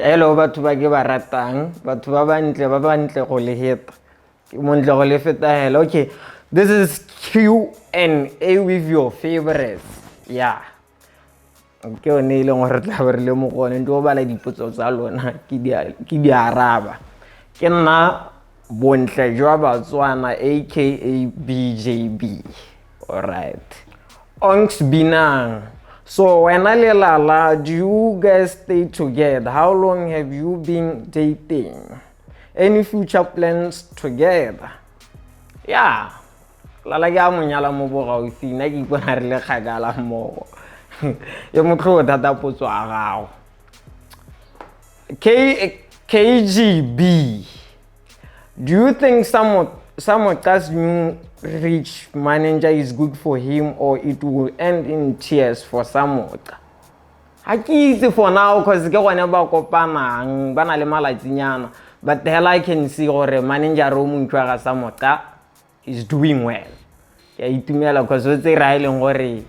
Hello batho ba ke ba ratang, batho ba bantle, ba bantle go le heta. Ke montle go le feta hela. Okay, this is Q&A with your favorites. Yeah. Ke yone e leng gore tla be re le mo go one, ntse bala dipotso tsa lona ke di araba. Ke nna Bontle jwa Batswana aka BJB. Alright. Onks Binang. So wena le Lala, do you guys stay together? How long have you been dating? Any future plans together? Yeah. Lala ke a mo nyala mo bogaufi, nna ke ipona re le kgakala mmogo. E motlhogo thata potso ya gago. KGB. Do you think Samota's new rich manager is good for him or it will end in tears for Samota? Ga ke itse for now, 'cause ke gone ba kopanang, ba na le malatsinyana, but hela I can see gore manager o montšhwa ga Samota is doing well. Ke a itumela 'cause o tsere a e leng gore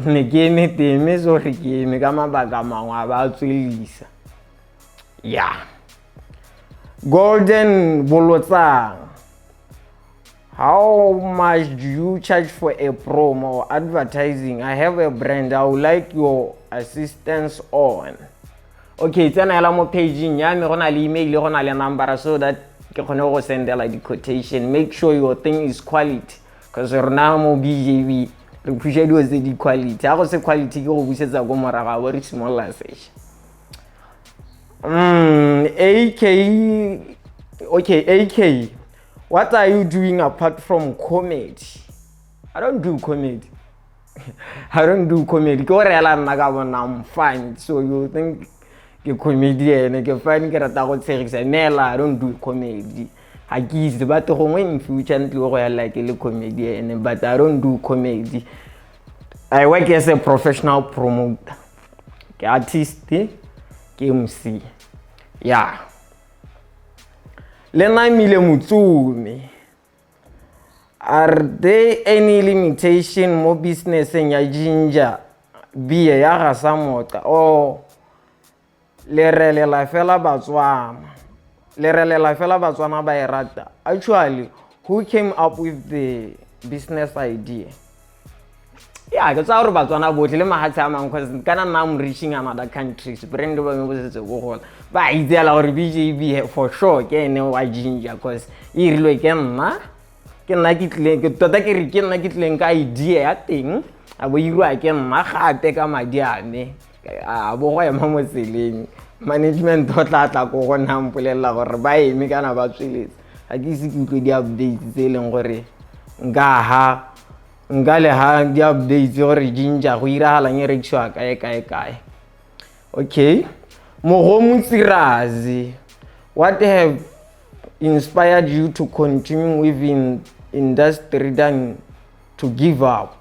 ne ke eme teng, mme se gore ke eme ka mabaka mangwe a ba a tswelisa. Yeah. Golden Bolotsang. How much do you charge for a promo or advertising? I have a brand I would like your assistance on. Okay, tsena hela mo page-ing ya me, go na le email, go na le number, so that ke kgone go sendela di-quotation. Make sure your thing is quality, because rona mo BJB re pusha dilo tse di quality. Ha go se quality ke go busetsa ko morago, a bo re simolola sešwa. AK, okay, AK, what are you doing apart from comedy? I don't do comedy. I don't do comedy. Ke gore hela nna ka bona I'm fine. So you think ke comedian, ke fine, ke rata go tshegisa. Mme hela I don't do comedy. Ga ke itse, but gongwe in future ntle go hela ke le comedian, but I don't do comedy. I work as a professional promoter. Ke artist, ke MC. Yeah. Le Namile Motsume. Are there any limitation mo businesseng ya ginger beer ya ga Samota, or le relela fela Batswana? Le relela fela Batswana ba e rata. Actually, who came up with the business idea? Yeah, ke tsaya gore Batswana botlhe le mahatshe a mangwe, 'cause kana nna I'm reaching another countries, brand ba me bo setse bo gola, ba itseela gore BJB for sure ke ene wa ginger, 'cause e irilwe ke nna. Ke nna ke tlileng ke tota, ke re ke nna ke tlileng ka idea ya teng, a bo irwa ke nna gape ka madi a me, a bo go ema mo tseleng. Management o tla tla ko go nna mpolelela gore ba eme kana ba tsweletse. Ga ke ise ke utlwe di-updates tse e leng gore nka ha nka le ha di-updates gore ginger go iragalang, e rekisiwa kae kae kae. Okay, Mogomo Tsirazi, what have inspired you to continue within industry than to give up?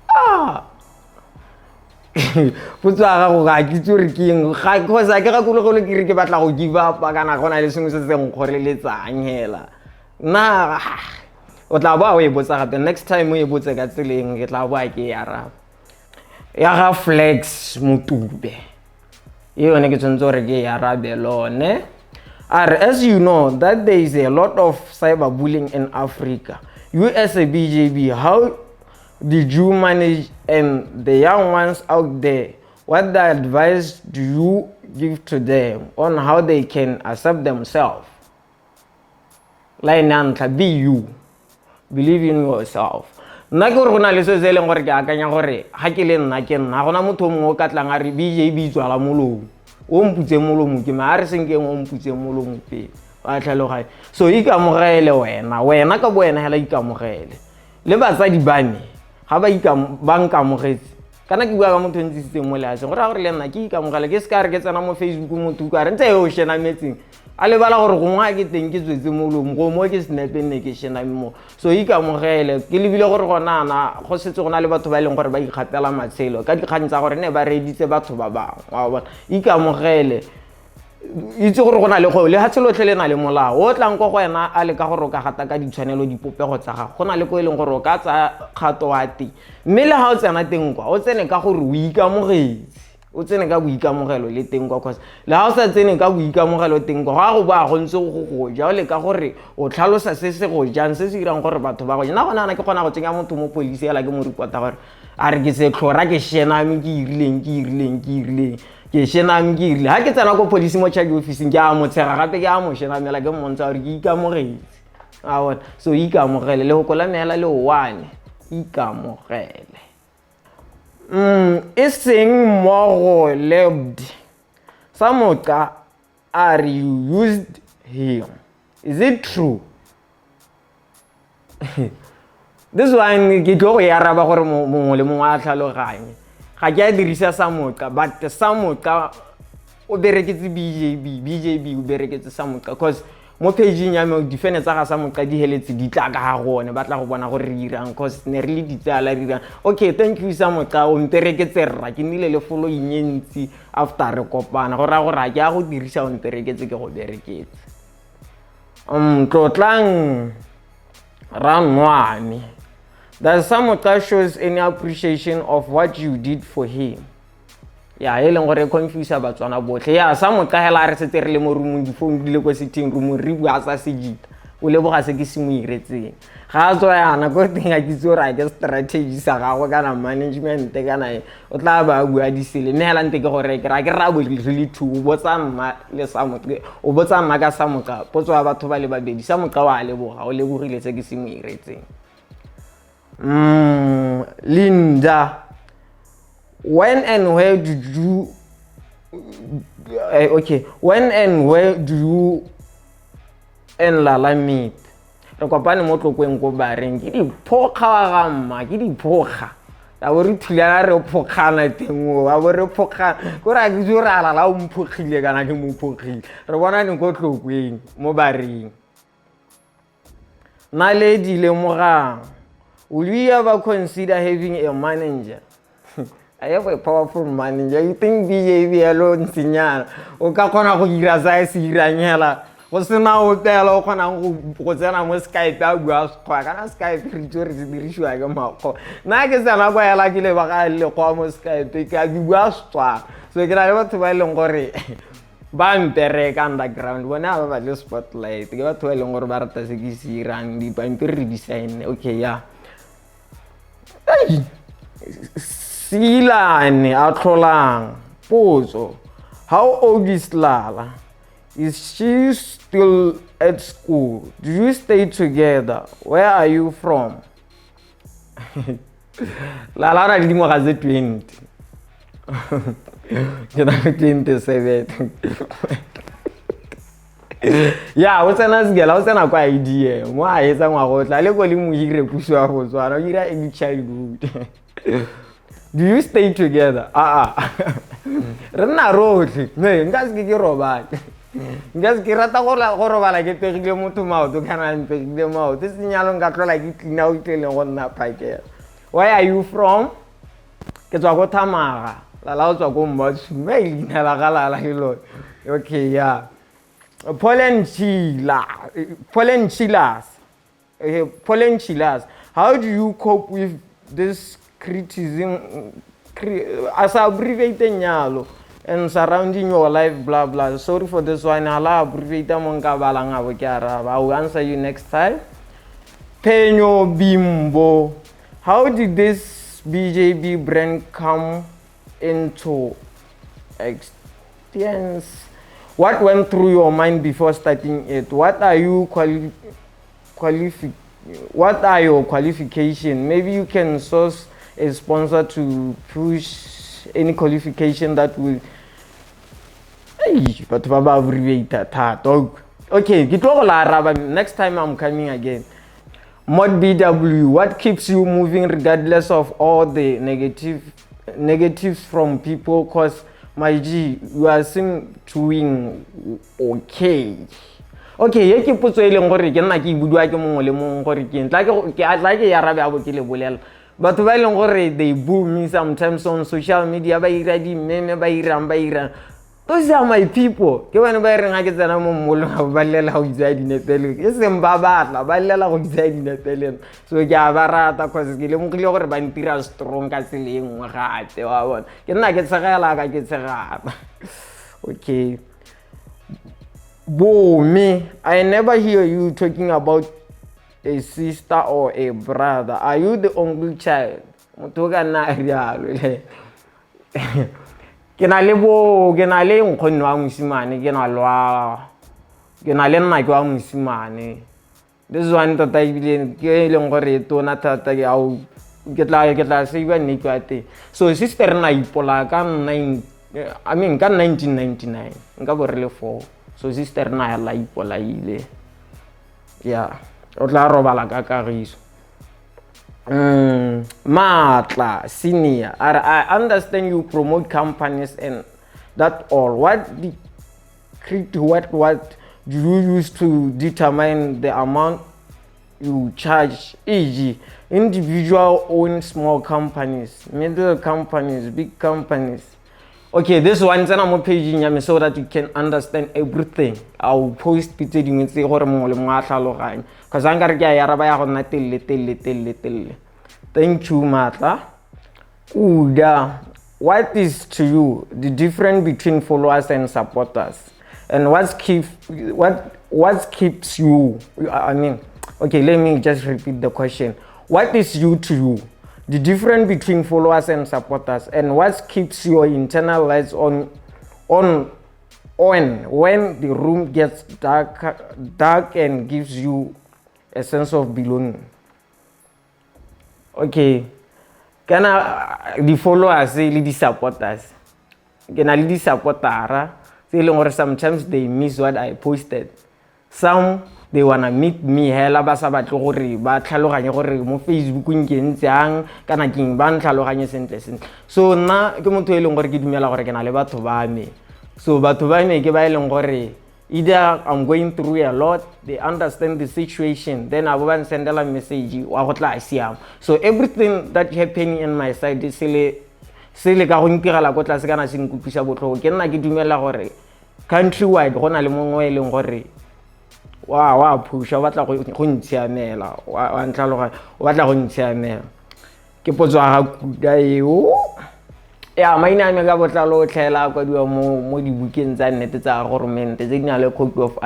Ah, potso ya gago ga ke itse gore ke eng, cause ga ke gakologelo ke re ke batla go give up kana go na le sengwe se se nkgoreletsang hela. Nna o tla boa o e botsa gape next time, o e botse ka tseleng, ke tla boa ke e araba. Ya ga Flex Motube e yone ke tshwanetse gore ke e arabe lone. A re, as you know that there is a lot of cyberbullying in Africa, you as a BJB, how did you manage, and the young ones out there, what the advice do you give to them on how they can accept themselves? Line ya ntlha, be you, believe in yourself. Nna ke gore go na le se se e leng gore ke akanya gore ga ke le nna ke nna, gona motho o mongwe o ka tlang a re BJB tswala molomo, o mputse molomo ke ma a re senkeng, o mputse molomo pele wa tlhaloganya. So ikamogele wena, wena ka bo wena hela, ikamogele. Le batsadi ba me ga ba nkamogetse. Kana ke bua ka motho o ntsisitseng mo lefatsheng, go raya gore le nna ke ikamogele. Ke se ka re ke tsena mo Facebook, motho ka re ntse o shenametseng, a lebala gore gongwe a ke teng ke tswetse molomo, go mo ke snape nne ke shename mo. So ikamogele. Ke lebile gore gonana go setse go na le batho ba e leng gore ba ikgapela matshelo ka dikgang tsa gore ne ba reeditse batho ba bangwe, wa bona. Ikamogele, itse gore go na le go lefatshe lotlhe le na le molao o tlang ko go wena a leka gore o ka gata ka ditshwanelo dipopego tsa gago. Go na le ko e leng gore o ka tsaya kgato wa teng, mme le ga o tsena teng kwa, o tsene ka gore o ikamogetse, o tsene ka boikamogelo le teng kwa, cause le ga o sa tsene ka boikamogelo teng kwa, go a go boa go ntse go ja, o leka gore o tlhalosa se se go jang, se se dirang gore batho ba go ja. Nna gone ana ke kgona go tsenya motho mo police hela, ke mo reporta gore a re ke setlhora, ke shename, ke irileng, ke irileng, ke irileng, ke shename, ke irile. Ga ke tsena ko police mo charge officing, ke a mo tshega gape, ke a mo shenamela, ke mmontsha gore ke ikamogetse, a bona. So ikamogele, lehoko la meela le one, ikamogele. E seng mmogo lebd Samoqa a re you used him, is it true? This one ke tlo go e araba gore mongwe le mongwe a tlhaloganye. Ga ke a dirisa Samoqa, but Samoqa o bereketse BJB, BJB o bereketse Samoqa, cause mo pageng ya me difene tsa ga Samoqa di heletse di tla ka ga gone, ba tla go bona gore re irang, cause ne re le ditsala re irang. Okay, thank you Samoqa, o mpereketse rra, ke nnile le following e ntsi after re kopana. Go raya gore ga ke a go dirisa, o mpereketse, ke go bereketse. Tlotlang Ranwane, does Samoqa shows any appreciation of what you did for him? Ya, e leng gore e confuse Batswana botlhe. Ya, Samoqa hela a re setse re le mo roomong, difounu di le ko sitting roomong, re bua sa sejita, o leboga se ke se mo iretseng. Ga a tswa yana ko teng, a kitse gore a ke strategy sa gagwe kana management kana eng, o tla ba a bua disele. Mme hela nte ke gore ke ra ke ra bo re le two, o botsa nna le Samoqa, o botsa nna ka Samoqa, potso ya batho ba le babedi. Samoqa wa leboga, o lebogile se ke se mo iretseng. Linda, when and where did you okay, when and where do you and Lala meet? Re kopane mo Tlokweng ko bareng, ke diphokga ga mma, ke diphokga, a bo re thulana, re phokgana teng o, a bo re phokgana ko re a kitse gore a Lala o mphokgile kana ke mo phokgile. Re bonane ko Tlokweng mo bareng. Naledi Lemogang, will you ever consider having a manager? I have a powerful manager. You think BJB elo ntsinyana o ka kgona go dira sa e se irang hela go sena ope hela o kgonang go tsena mo Skype a bua Sekgowa? Kana Skype re itse gore se dirisiwa ke makgowa. Nna ke tsena kwa hela ke leba lekgowa mo Skype, ke a ke bua Setswana. So ke na le batho ba e leng gore ba mpereka underground, bone ga ba batle spotlight. Ke batho ba e leng gore ba rata se ke se irang, dipampiri re di sign. Okay, ya Silane a tlholang potso, how old is Lala? Is she still at school? Do you stay together? Where are you from? Lala o na le dingwaga tse 20, ke na le 27. Ya, o tsena sekela, o tsena kwa IDM mo a etsa ngwaga o tla le ko le mohire puso ya Botswana, o dira early childhood. Do you stay together? Aa, re nna rotlhe me nka seke ke robale, nka se ke rata go robala ke pegile motho maoto kana mpegile maoto senyalo, nka tlola ke tlina o itleleng go nna phakela. Where are you from? Ke tswa ko Thamaga, Lala o tswa ko Mmatshume, leina la ga Lala ke lone. Okay, ya Pollen Chila, Pollen Chilas. Okay, Pollen Chilas, how do you cope with this criticism as abbreviate nyalo and surrounding your life, blah blah? Sorry for this one, ala abbreviate mo nka balang a bo ke araba. I will answer you next time. Penyo Bimbo, how did this BJB brand come into existence? What went through your mind before starting it? What are your qualification? Maybe you can source a sponsor to push any qualification that will. Ei, batho ba ba abbreviate thata. Okay, ke tlo go la araba next time I'm coming again. Mod BW, what keeps you moving regardless of all the negative negatives from people? 'Cause my G, you are seem doing okay. Okay, ye ke potso e leng gore ke nna ke e budiwa ke mongwe le mongwe gore ke eng. Tla ke tla ke e arabe a bo ke le bolela. Batho ba e leng gore they boo me sometimes on social media, ba ira di-meme, ba irang, ba irang. Those are my people. Ke bone ba e reng ga ke tsena mo mmolong ga ba llela go itsaya dinepe le, e seng ba batla, ba llela go itsaya dinepe le nna. So ke a ba rata 'cause ke lemogile gore ba ntira strong ka tsela e nngwe gape, wa bona. Ke nna ke tshegela ka ke tshegana. Okay. Bomi, I never hear you talking about a sister or a brother. Are you the only child? Motho o ka nna a rialo le. Ke na le bo, ke na le nkgonne wa mosimane, ke na le wa, ke na le nnake wa mosimane. This one tota ebile ke e leng gore e tona thata, ke ao ke tla save nnete wa teng. So sister nna ipolaya ka nine, I mean ka 1999, nka bo re le four. So sister nna hela ipolaile. Yeah, o tla robala ka kagiso. Matla Senior, I understand you promote companies and that all. What the what do you use to determine the amount you charge? E.g., individual own small companies, middle companies, big companies. Okay, this one tsena mo page ya me so that you can understand everything. I'll post tse dingwe tse gore mongwe le mongwe a tlhaloganye. 'Cause a nkare ke a e araba ya go nna telele, telele, telele, telele. Thank you, Matla. Kuda, what is to you the difference between followers and supporters? And what keeps you, I mean, okay, let me just repeat the question. What is you to you? The difference between followers and supporters, and what keeps your internal lights on when the room gets dark and gives you a sense of belonging? Okay, kana di-followers le di-supporters, ke na le di-supportera tse e leng gore sometimes they miss what I posted. Some, they wanna meet me hela, ba sa batle gore ba tlhaloganye gore mo Facebookong ke ntse yang kana keng, ba ntlhaloganye sentle sentle. So nna ke motho e leng gore ke dumela gore ke na le batho ba me. So batho ba me ke ba e leng gore either I'm going through a lot, they understand the situation, then a bo ba nsendela message wa go tla siama. So everything that happening in my side, se le ka go ntirela ko tlase kana se nkutlwisa botlhoko, ke nna ke dumela gore country wide go na le mongwe e leng gore wa phusha, o batla go ntshiamela, wa ntlhaloganya, o batla go ntshiamela. Ke potso ya ga Kuda eo. Ya, maina a me ka botlalo o tlhela a kwadiwa mo dibukeng tsa nnete tsa goromente tse di na le copy of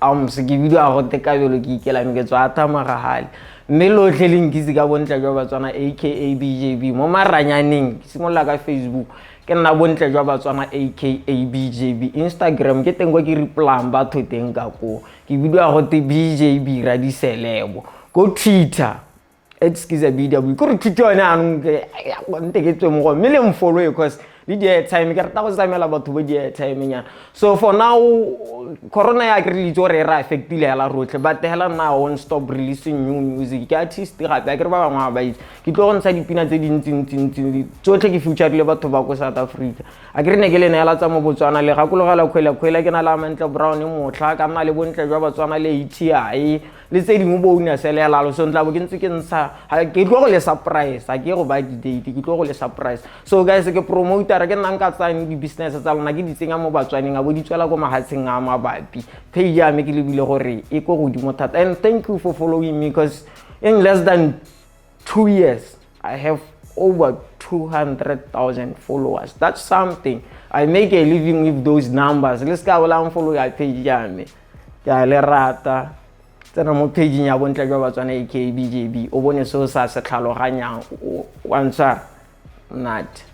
arms. Ke bidiwa go te Kabelo ke ikela ke tswa Thamagagale, mme lotlhe le nkitse ka Bontle Jwa Batswana, aka BJB. Mo maranyaneng ke simolola ka Facebook, ke nna Bontle Jwa Batswana, aka BJB. Instagram ke teng kwa ke replyang batho teng ka koo, ke bidiwa go te BJB Radiselebo. Ko Twitter, @SkizaBW. Kore Twitter yone anong nte ke tswe mo go, mme le mfollow 'cause le di-airtime ke rata go tsamela batho bo di-airtime nyana. So for now, corona ya ke re itse gore e re affectile hela rotlhe, but hela nna I won't stop releasing new music. Ke artist gape, a ke re ba bangwe ga ba itse ke tlo go ntsha dipina tse dintsi-ntsi-ntsi tsotlhe, ke featurile batho ba ko South Africa. A ke re ne ke le neela tsa mo Botswana le gakologela kgwele kgwele, ke na le Amantle Brown motlha ka nna le Bontle Jwa Batswana le ATI le tse dingwe bo una selelalo. So ntla bo ke ntse ke ntsha, ke tlo go le surprise, ga ke go ba di-date, ke tlo go le surprise. So guys, ke promotera, ke nna nka tsayang di-business tsa lona ke di tsenya mo Batswaneng, a bo di tswela ko mahatsheng a mabapi. Page ya me ke lebile gore e ko godimo thata, and thank you for following me, because in less than 2 years I have over 200,000 followers. That's something. I make a living with those numbers. Le se ka bolang follow ya page ya me, ke a le rata. Tsena mo pageng ya Bontle Jwa Batswana, aka BJB, o bone se o sa se tlhaloganyang, wa ntshwara nate.